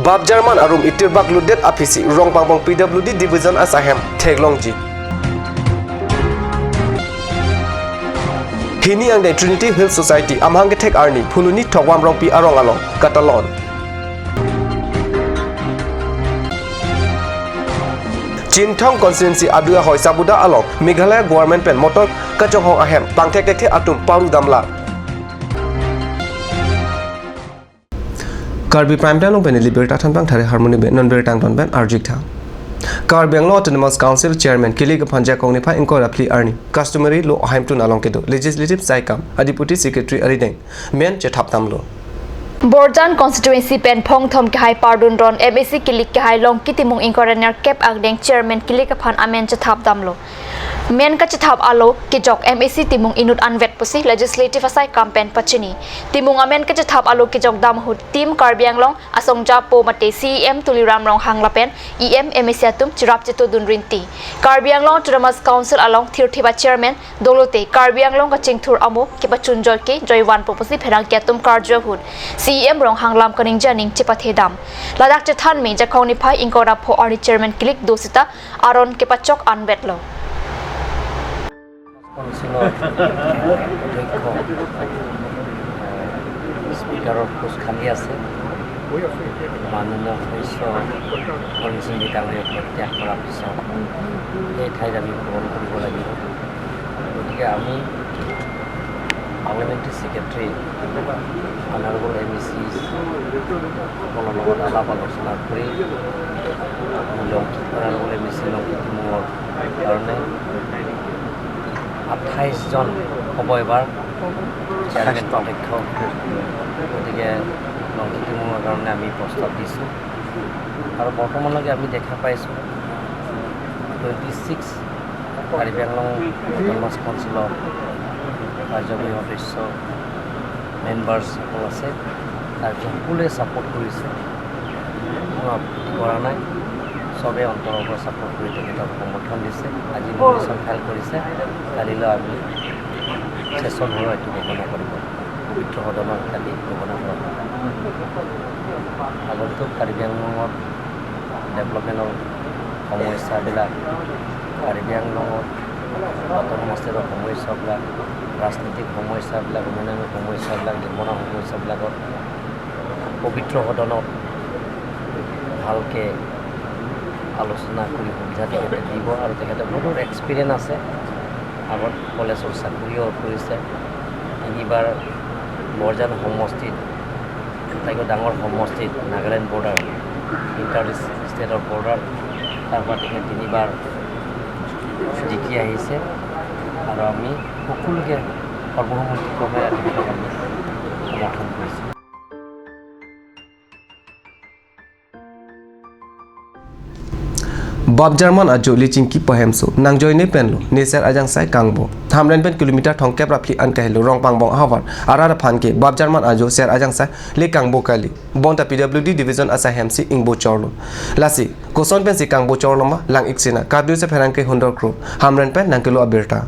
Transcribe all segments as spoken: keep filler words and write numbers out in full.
Bap jarman arum itirbak lutdet aphisi Rongpangbong P W D Division asaihem theklongji. Hini angdeng Trinity Hill Society amahang kethek arni Phuloni Thokvam Rongpi arong along katalon. Chinthong constituency adu ahoi Sabuda along Meghalaya government pen motor kachonghong ahem pangthek thekthe atum paru damlak. Karbi Prime Time along pen ili birta thanpang thare Harmony Bey, non birta angton pen arjik tha. Karbi Anglong Autonomous Council Chairman kilik aphan Jakong niphai ingkoi ra phli arni customary law ahemtun along kedo legislative saikam a-Deputy Secretary arideng men chethap damlo. Borjan constituency pen phongthom kehai pardun ron M A C kilik kehai Longki Timung ingkoi ra nerkep angdeng chairman kilik aphan amen chethap damlo. Men kachethap alo kejok M A C Timung inut anvet pusi legislative asaikam pen pachini. Timung amen kachethap alo kejok dam ahut Team Karbi Anglong asongja po mate C E M Tuliram Ronghang lapen E M, M A C atum cherap chetodun rinti. Karbi Anglong Autonomous Council along thirthip a-chairman dolote Karbi Anglong kachingthur amo kepachunjoi ke joivanpo pusi pherangke atum karju ahut C E M Ronghang lam kaningje aning chepathe dam. Ladak chethan me Jakong niphai ingkoi ra pho arni chairman kilik do sita aron kepachok anvetlo. Council-ৰ অধ্যক্ষ, স্পীকাৰৰ খোজ খালী আছে। মাননীয় সদস্য হৰিণ সিং ডাঙৰীয়া পদত্যাগ কৰাৰ পিছত এই ঠাইত আমি পূৰণ কৰিব লাগিব। গতিকে আমি parliamentary secretary, honourable M E C সকলৰ লগত আলাপ আলোচনা কৰি লংকি, অনাৰেবল এম ই চি লংকি টিমৰ কাৰণে আঠাইছজন হ'ব এবাৰ চেয়াৰমেন অধ্যক্ষ। গতিকে লংকি টিমৰ কাৰণে আমি প্ৰস্তাৱ দিছোঁ আৰু বৰ্তমানলৈকে আমি দেখা পাইছোঁ টুৱেণ্টি ছিক্স কাৰ্বি আংলং অট'নমাছ কাউন্সিলৰ কাৰ্যবাহী সদস্য, মেম্বাৰ্ছসকল আছে, তাৰপিছত সকলোৱে ছাপোৰ্ট কৰিছে, কোনো আপত্তি কৰা নাই। চবে অন্তৰৰ পৰা ছাপোৰ্ট কৰি তেখেতক সমৰ্থন দিছে। আজি নমিনেশ্যন ফাইল কৰিছে, কালিলৈ আমি ছেছন হলত এইটো ঘোষণা কৰিব, পবিত্ৰ সদনত কালি ঘোষণা কৰা হ'ব। আগন্তুক কাৰ্বি আংলঙত ডেভেলপমেণ্টৰ সমস্যাবিলাক, কাৰ্বি আংলঙত অট'নমাছ ষ্টেটৰ সমস্যাবিলাক, ৰাজনৈতিক সমস্যাবিলাক, উন্নয়নৰ সমস্যাবিলাক, নিবনুৱা সমস্যাবিলাকত পবিত্ৰ সদনত ভালকে আলোচনা কৰি সুবিধা তেখেতে দিব আৰু তেখেতে বহুত এক্সপিৰিয়েঞ্চ আছে, আগত কলেজৰ চাকৰিও কৰিছে। তিনিবাৰ বৰজান সমষ্টিত, আটাইতকৈ ডাঙৰ সমষ্টিত, নাগালেণ্ড বৰ্ডাৰ, ইণ্টাৰ ষ্টেটৰ বৰ্ডাৰ, তাৰ পৰা তেখেত তিনিবাৰ জিকি আহিছে আৰু আমি সকলোকে সৰ্বসন্মতিক্ৰমে তেখেতক আমি সমৰ্থন কৰিছোঁ। Bap jarman ajo le chingki pahemso nangjoine penlo ne ser ajangsai kangbo. Hamren pen kilometer thomkep ra phli an kahelo Rongpangbong ahavar arat aphan ke bap jarman ajo ser ajangsai le kangbo kali. Bonta P W D division asaihemsi ingbochorlo. Lasi koson pensi kangbochorlo ma lang-ik sina, kadui se pherangke hundor kro Hamren pen nangkelo abirta.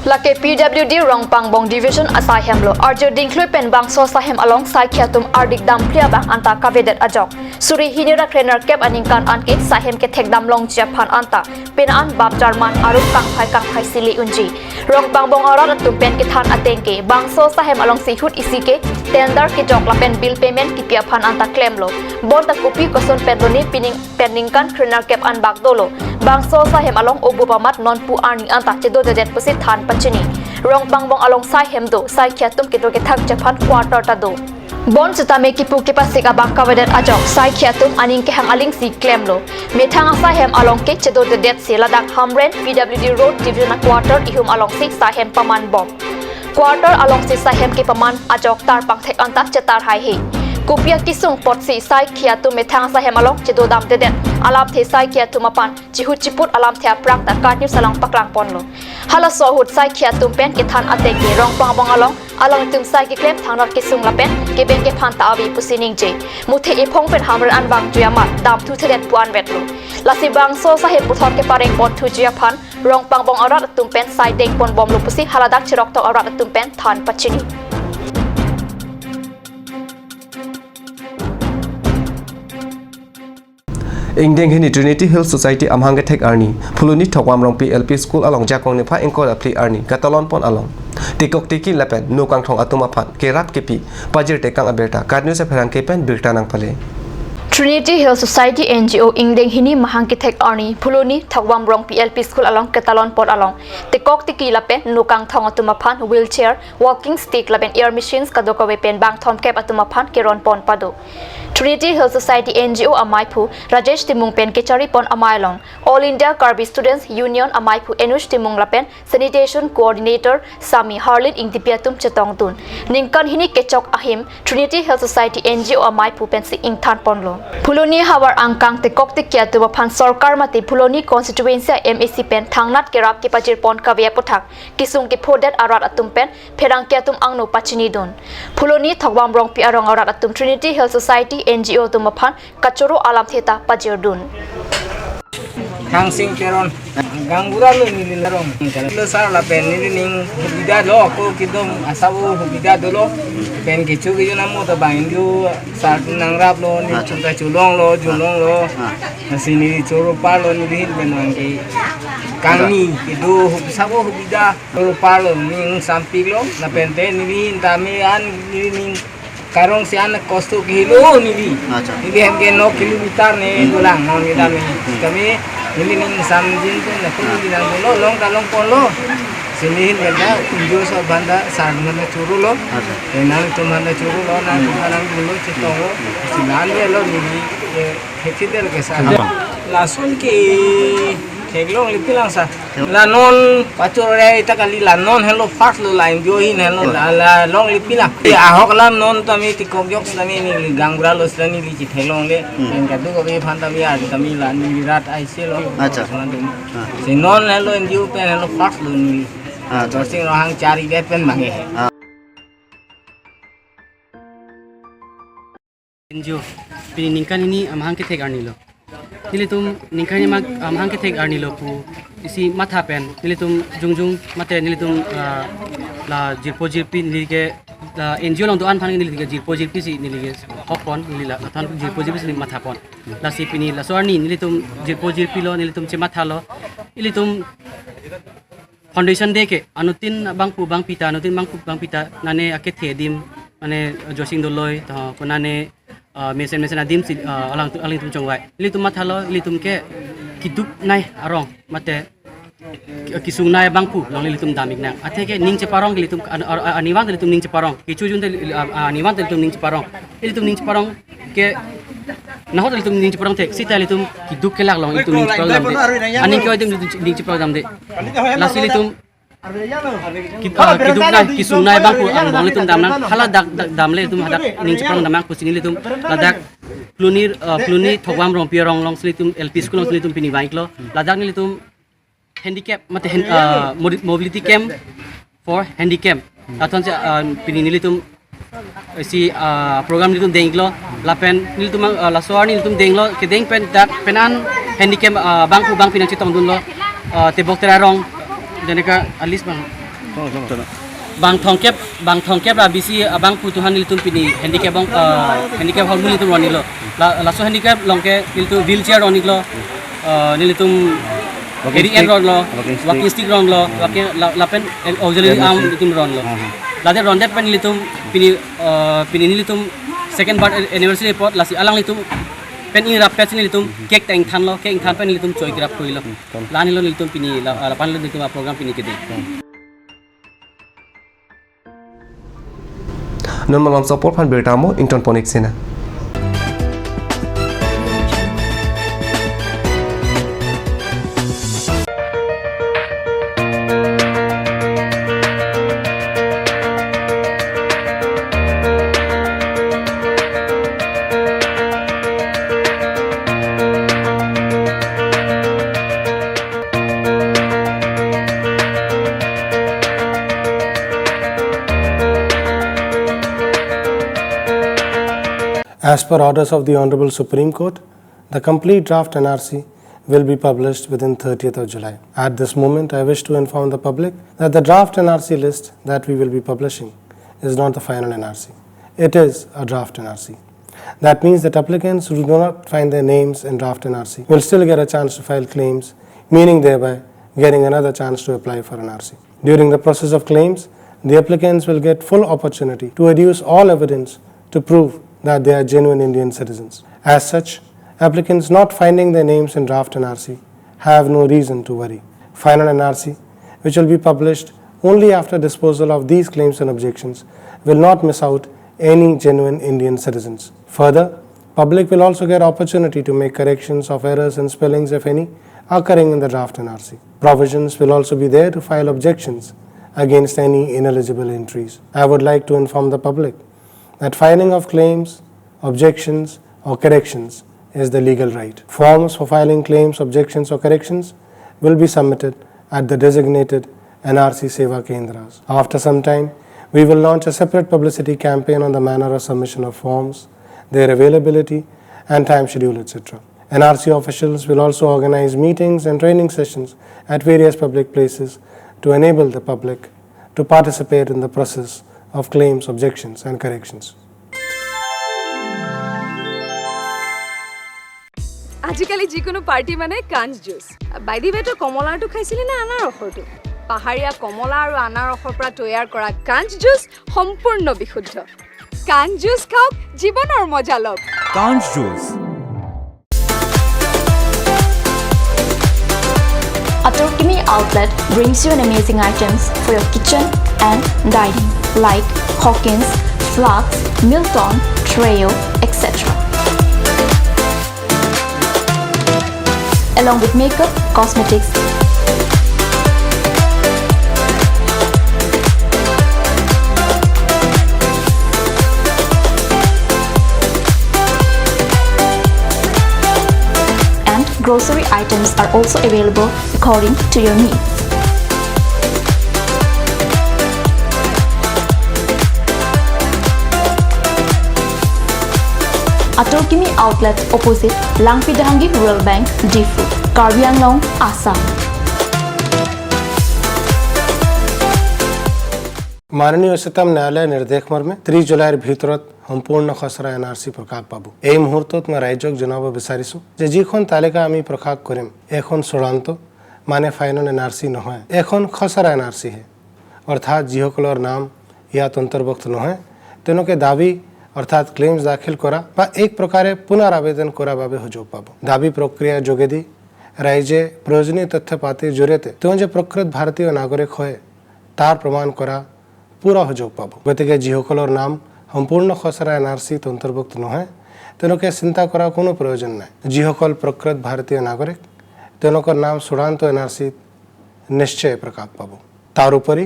Lake P W D Rongpangbong Division asaihemlo. Arjo dingklui pen bangso asahem along saikhi atum ardik damphli abang anta kavedet ajok. Suri hini ra krenerkep aningkan anke sahem kethek damlongji aphan anta pena an bap jarman arum kangphai kangphai si le unji. Rongpangbong arat atum pen kethan ateng ke bangso asahem alongsi ahut isi ke tender kejok lapen bill payment kipi aphan anta klemlo. Bonta kopi koson penlo ne pining pen ningkan krenerkep an bak dolo. Bangso asahem along obup amat nonpu arni anta chedodedet pusi than pachini. Rongpangbong along sahem do, saikhi atum kedo kethakji aphan quarter ta do. Bonsitame kipu kepasik abang kavedet ajok, saikhi atum aning kehang alingsi klemlo. Methang asahem along ke chedodedetsi ladak Hamren P W D Road Division a-quarter ihum alongsi sahem pamanbom. Quarter alongsi sahem kepaman ajok tarpang thek anta chetar haihe. Kopi akesung apotsi saikhi atum methang asahem along chedodamdedet alamthe saikhi atum aphan chihut chiput alamthe aphrang ta KAT News along paklangponlo. Halaso ahut saikhi atum pen kethan ateng ke Rongpangbong along alanglitum sai keklem thangnar kesung lapen kebeng kephan ta ave pusi ningje. Muthe ephong pen Hamren an vangtui amat damthuthedet pu anvetlo. Lasi bangso asahem puthot keparengponthuji aphan Rongpangbong arat atum pen sai dengponbomlo pusi haladak cheroktok arat atum pen than pachini. Ingdeng hini Trinity Hill Society amahang kethek arni Phuloni Thokvam Rongpi L P School along Jakong niphai ingkoi ra phli arni katalon pon along tekok teki lapen no kangthong atum aphan kerap kepi pajir tekang abirta KAT News apherangke pen birta nangpale. Trinity Hill Society N G O ingdeng hini mahang kethek arni Phuloni Thokvam Rongpi L P School along katalon pon along tekok teki lapen no kangthong atum aphan wheelchair, walking stick lapen air machines kadokave pen bang thomkep atum aphan keron pon pado. Trinity Hill Society N G O amaiphu Rajesh Timung pen kechari pon amei along All India Karbi Students Union amaiphu Anush Timung lapen Sanitation Coordinator Sami Harlin Ingtipi atum chetongdun. Ningkan hini kechok ahim Trinity Hill Society N G O amaiphu pensi ingthan ponlo. Phuloni havar angkang tekok teki atum aphan sorkar mate Phuloni constituency M A C pen thangnat kerap kepajir pon kave aphuthak kesung kephodet arat atum pen pherangke atum angno pachinidun. Phuloni Thokvam Rongpi arong arat atum Trinity Hill Society N G O atum aphan kachoro alamthe ta pajirdun. Thangsing Teron, gaonbura lo neli arong. Lo sar lapen nelining hubida lo, ako kidom asabo hubida dolo. Pen kecho kecho namo ta bang indu sar nangrap lo, ni chunta chulong lo, julong lo. Nasi neli choro parlo neli hin pen bang ke kangni kedo hub- sabo hubida choro parlo, ning sampik lo. Lapen te neli hin tame an nelining karong si an kosto kilo neli. Acha. Neli hem ke no kilometer ne dolang non kita me. Kami nelining samjin pen na pun neli nanglo long ta long ponlo. Sini hin benda injo so banda sar mana choro lo. Acha. Enang tum handa choro lo, nang tum nang dulu chetong lo. Sinan de lo neli, eh, hekidel ke sa. Lason ke theklongle pilang sa. La non pachor re ita kali la non helo first lo line jo hin helo la, la longle pilang. Ya ahok la non tame tekok jok tame neli gaonbura lo sila neli chetheklongle. Pen kadokave aphan tame ar tame la neli rat aise lo. Acha. Sila dum. Si non helo N G O pen helo first lo neli. Acha. Dorsing Rohang chari det pen bang he. N G O, pini ningkan hini amahang kethek arni lo. Nelitum ningkan hini amahang kethek arni lo pu isi matha pen, nelitum jongjung mate nelitum, ah, la jirpo jirpi neli ke, la N G O along do-an aphan neli ke jirpo jirpi si neli ke hok pon, neli la, la than jirpo jirpi si neli matha pon. Lasi pini laso arni nelitum jirpo jirpi lo, nelitum chematha lo. Ilitum Foundation Day ke anuttin bangphu bangpi ta, anuttin bangphu bangpi ta nane akethe adim, mane Jorsing Doloi to ko nane, ah, mesen mesen adim si, ah, alang, alangtum chongvai. Ilitum mathalo, ilitum ke keduk nai arong mate kesung nai bangphu along ilitum dam-ik nang. Athe ke ning cheparong ilitum an-, an-, an-, anivang ilitum ning cheparong. Kecho jun te, ah, ah, anivang ilitum ning cheparong. Ilitum ning cheparong ke nahot ilitum ning cheparong thek, sita ilitum keduk kelak along ilitum ning cheparong damde. Aning ke ilitum ning cheparong damde. Lasi ilitum ked-, ah, keduk nai, kesung nai bangphu angbong ilitum dam nang. Hala dak, dak damle ilitum hadak ning cheparong dam nang pusi nelitum ladak Phuloni, ah, Phuloni Thokvam Rongpi arong along si nelitum L P school along si nelitum pini vang-iklo. Ladak nelitum handicap mate hand-, ah, modi-, mobility camp for handicap. Lathon si, ah, pini nelitum, eh, si, ah, program nelitum denglo, lapen nelitum, ah, laso arni nelitum denglo, kedeng pen dak penan handicap, ah, bangphu bangpi nangchetongdunlo, ah, Tebok Terai arong, janeka alis bang. Bang thomkep, bang thomkep ra bisi, ah, bangphu atum aphan nelitum pini handicap bang, ah, handicap hall nelitum ron-iklo. La, laso handicap along ke nelitum wheelchair ron-iklo, ah, nelitum Walking carry stick, ron lo, walking stick. Walking stick ron lo, walking la-, lapen el-, auxiliary arm nelitum ron lo. Aha. Ladak rondet pen nelitum pini, ah, pini nelitum second birth anniversary apot lasi alanglitum pen ingrap pet si nelitum cake ta ingthanlo, cake ingthan pen nelitum choi grap koilo. Lani lo nelitum pini la, ah, lapu-an lo nelitum a-program pini kedeng. Non malom sopor aphan birta mo ington pon-ik sina. As per orders of the Honorable Supreme Court, the complete draft N R C will be published within thirtieth of July. At this moment, I wish to inform the public that the draft N R C list that we will be publishing is not the final N R C. It is a draft N R C. That means that applicants who do not find their names in draft N R C will still get a chance to file claims, meaning thereby getting another chance to apply for N R C. During the process of claims, the applicants will get full opportunity to adduce all evidence to prove that they are genuine Indian citizens. As such, applicants not finding their names in draft N R C have no reason to worry. Final N R C, which will be published only after disposal of these claims and objections, will not miss out any genuine Indian citizens. Further, public will also get opportunity to make corrections of errors and spellings, if any, occurring in the draft N R C. Provisions will also be there to file objections against any ineligible entries. I would like to inform the public that filing of claims, objections, or corrections is the legal right. Forms for filing claims, objections, or corrections will be submitted at the designated N R C Seva Kendras. After some time, we will launch a separate publicity campaign on the manner of submission of forms, their availability, and time schedule, et cetera. N R C officials will also organize meetings and training sessions at various public places to enable the public to participate in the process of claims, objections, and corrections. আজিকালি যিকোনো পাৰ্টি মানে কাঞ্চ জুচ। বাইদি ৱেটো কমলাৰটো খাইছিলি নে আনাৰসৰটো? পাহাৰীয়া কমলা আৰু আনাৰসৰ পৰা তৈয়াৰ কৰা কাঞ্চ জুচ সম্পূৰ্ণ বিশুদ্ধ। কাঞ্চ জুচ খাওক, জীৱনৰ মজা লওক। Kanch Juice. Atorkimi Outlet brings you an amazing items for your kitchen and dining, like Hawkins, Flux, Milton, Treo, et cetera. Along with makeup, cosmetics, and grocery items are also available according to your needs. Atorkimi Outlet, opposite Langpi Dehangi Rural Bank, Diphu, Karbi Anglong, Assam. মাননীয় উচ্চতম ন্যায়ালয়ৰ নিৰ্দেশ মৰ্মে ত্ৰিশ জুলাইৰ ভিতৰত সম্পূৰ্ণ খচৰা এন আৰ চি প্ৰকাশ পাব। এই মুহূৰ্তত মই ৰাইজক জনাব বিচাৰিছো যে যিখন তালিকা আমি প্ৰকাশ কৰিম, এইখন চূড়ান্ত, মানে ফাইনেল এন আৰ চি নহয়, এইখন খচৰা এন আৰ চিহে। অৰ্থাৎ যিসকলৰ নাম ইয়াত অন্তৰ্ভুক্ত নহয়, তেওঁলোকে দাবী অৰ্থাৎ ক্লেইমছ দাখিল কৰা বা এক প্ৰকাৰে পুনৰ আবেদন কৰাৰ বাবে সুযোগ পাব। দাবী প্ৰক্ৰিয়াৰ যোগেদি ৰাইজে প্ৰয়োজনীয় তথ্য পাতিৰ জৰিয়তে তেওঁ যে প্ৰকৃত ভাৰতীয় নাগৰিক হয়, তাৰ প্ৰমাণ কৰা পুৰা সুযোগ পাব। গতিকে যিসকলৰ নাম সম্পূৰ্ণ খচৰা এন আৰ চিত অন্তৰ্ভুক্ত নহয়, তেওঁলোকে চিন্তা কৰাৰ কোনো প্ৰয়োজন নাই। যিসকল প্ৰকৃত ভাৰতীয় নাগৰিক, তেওঁলোকৰ নাম চূড়ান্ত এন আৰ চিত নিশ্চয় প্ৰকাশ পাব। তাৰোপৰি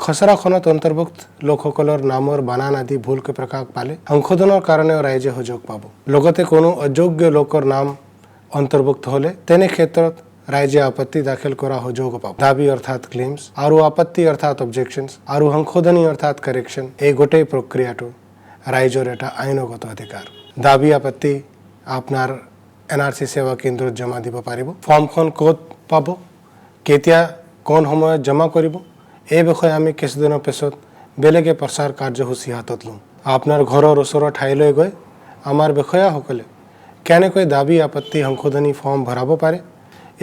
খচৰাখনত অন্তৰ্ভুক্ত লোকসকলৰ নামৰ বানান আদি ভুলকৈ প্ৰকাশ পালে সংশোধনৰ কাৰণেও ৰাইজে সুযোগ পাব। লগতে কোনো অযোগ্য লোকৰ নাম অন্তৰ্ভুক্ত হ'লে তেনে ক্ষেত্ৰত ৰাইজে আপত্তি দাখিল কৰা সুযোগো পাব। দাবী অৰ্থাৎ ক্লেইমছ আৰু আপত্তি অৰ্থাৎ অবজেকশ্যনছ আৰু সংশোধনী অৰ্থাৎ কাৰেকশ্যন, এই গোটেই প্ৰক্ৰিয়াটো ৰাইজৰ এটা আইনগত অধিকাৰ। দাবী আপত্তি আপোনাৰ এন আৰ চি সেৱা কেন্দ্ৰত জমা দিব পাৰিব। ফৰ্মখন ক'ত পাব, কেতিয়া, কোন সময়ত জমা কৰিব, এই বিষয়ে আমি কিছুদিনৰ পিছত বেলেগে প্ৰচাৰ কাৰ্যসূচী হাতত ল'ম। আপোনাৰ ঘৰৰ ওচৰৰ ঠাইলৈ গৈ আমাৰ বিষয়াসকলে কেনেকৈ দাবী আপত্তি সংশোধনী ফৰ্ম ভৰাব পাৰে,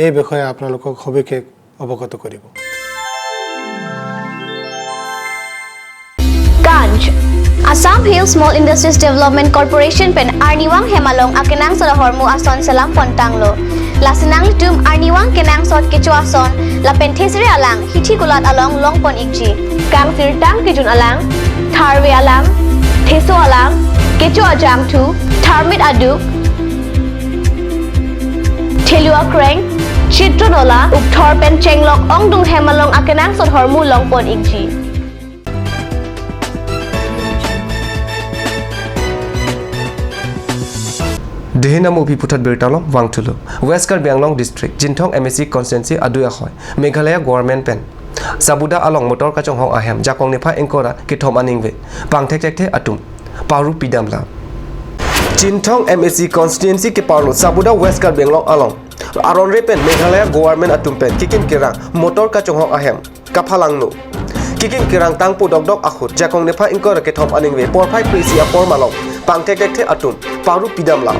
এই বিষয়ে আপোনালোকক সবিশেষ অৱগত কৰিব। Kanch, Assam Hill Small Industries Development Corporation pen arnivang hem along akenangsot ahormu ason selam pon tanglo. Lasi nanglitum arnivang kenangsot kecho ason lapen thesere alang hithi kulat along long pon ikji. Kangsirtang kejun alang, tharve alang, theso alang, kecho ajangthu, tharmit aduk, thelu akreng, chitro nola, ukthor pen chenglok ongdung hem along akenangsot ahormu long pon ikji. Dehin amu pi puthot birta along vangthulo. West Karbi Anglong District, Chinthong M A C constituency adui ahoi Meghalaya government pen Sabuda along motor kachonghong ahem jakong nepha ingkoi ra kethom aningve pangthekthekthe atum paru pidamlo. Chinthong M A C constituency keparlo Sabuda West Karbi Anglong along aronre pen Meghalaya government atum pen kekim kerang motor kachonghong ahem kaphalangno. Kekim kerang tangpo dokdok ahut jakong nepha ingkoi ra kethom aningve porphai phli isi apor malom pangthek thekthe atum paru pidam la.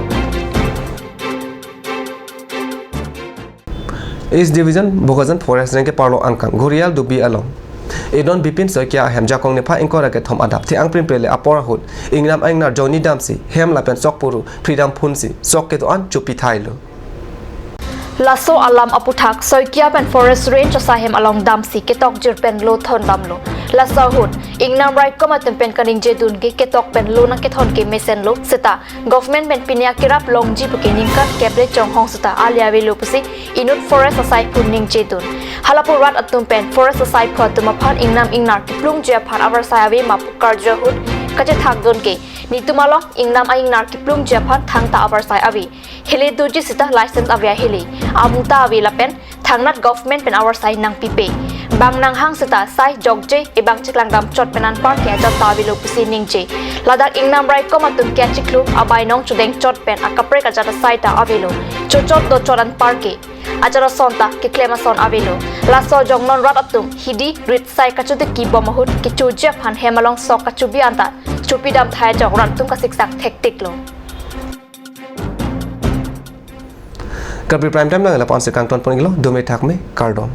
East Division Bokajan Forest Range ke parlo angkang Ghorial Dubi along Edon Bipin Saikia ahem Jakong nepha ingkoi ra kethom adap the-ang primprele apor ahut ingnam ingnar jongni damsi hem lapen sok puru pridam phunsi sok kedo-an chupithailo. Laso alam aputhak Saikia pen Forest Range asai hem along damsi ketok jirpen lo thondamlo. Laso ahut ingnam raikom atum pen kaningje dun ke ketok pen lo nangkethon ke mesenlo seta government pen pini akirap longji puke ningkan kep le chonghong seta ali avelo pusi inut forest asai phu ningje dun. Halapu rat atum pen forest asai phu atum aphan ingnam ingnar kiplungji aphan avarsai ave ma pu karju ahut kachethak dun ke nitum along ingnam a-ingnar kiplungji aphan thangta avarsai ave. Hele doji seta license ave ahele. Amung ta ave lapen thangnat government pen avarsai nangpipe. Bang nanghang seta sai jokje ebang cheklangdam chot pen anparke ajat ta avelo pusi ningje. Ladak ingnam raikom atum ke achiklo abai nong chudeng chot pen akaprek ajat asai ta avelo. Chochot dochot anparke ajat ason ta keklem ason avelo. Laso jongnon rat atum hidi rit sai kachotiki bom ahut kechoji aphan hem along sok kachobi anta chupidam thai ajok rat atum kasiksak thektiklo. Karbi Prime Time nang lapu-ansi kangton pon iklo, dome thakme, kardom.